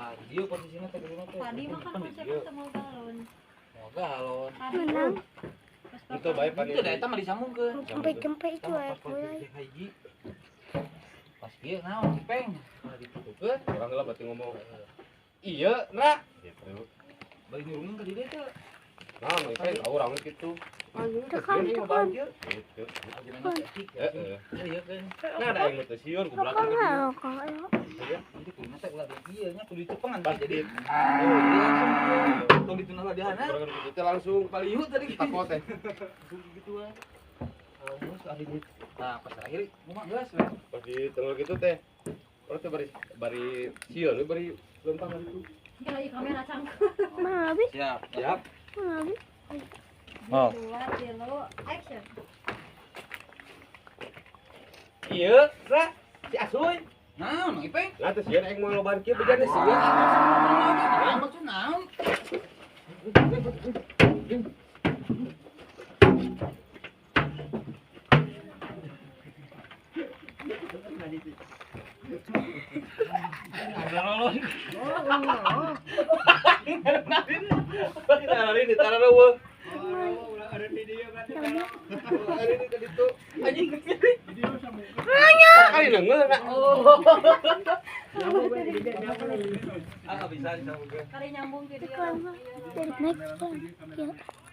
Tah di dieu posisina teh dulu teh. Tadi mah kan Di konsepnya dieu. teu mau galon. Mau galon. Tadi Menang. pas Itu bae pan. Itu da eta mah disambungkeun. Cempe-cempe itu Sama air pas mulai. posisi hiji. Pas kieu naon Ipeng? Nah ditutukeun. Urang heula berarti ngomong. Iya, Ra. Gitu. Bari nyurungin ka dieu teh. Nah, Ipeng ka urang kitu. Tekan, tekan. Gitu. Heeh. Heeh. Iya kan. Nah, ada yang teu sieun ku belakang Rokok ka nggak dieu. rokok? Iya. Nanti kulina teh ulah di ieu nya kudu dicepengan Pas jadi. di Oh, jadi langsung tong ditunah lah di hana. Urang kitu teh langsung Paliu tadi takot teh. Langsung gituan. Terus ari nah pas terakhir mah geus we. Pas di tengah gitu teh. Urang teh bari bari sieun we bari lempang ka ditu. lagi kamera cangkul. Mana habis? Siap. Siap. Mana habis? Oh. Dua, tilu, action. Iya, Ra. Si Asuy. Naon Mang Ipeng? Lah teh sieun aing moal loban kieu bejana sieun. Naon maksud naon? Kali neungeul na. Ah, bisa disambungkeun. Kali nyambung video. Tekan. Dari naik. Ya.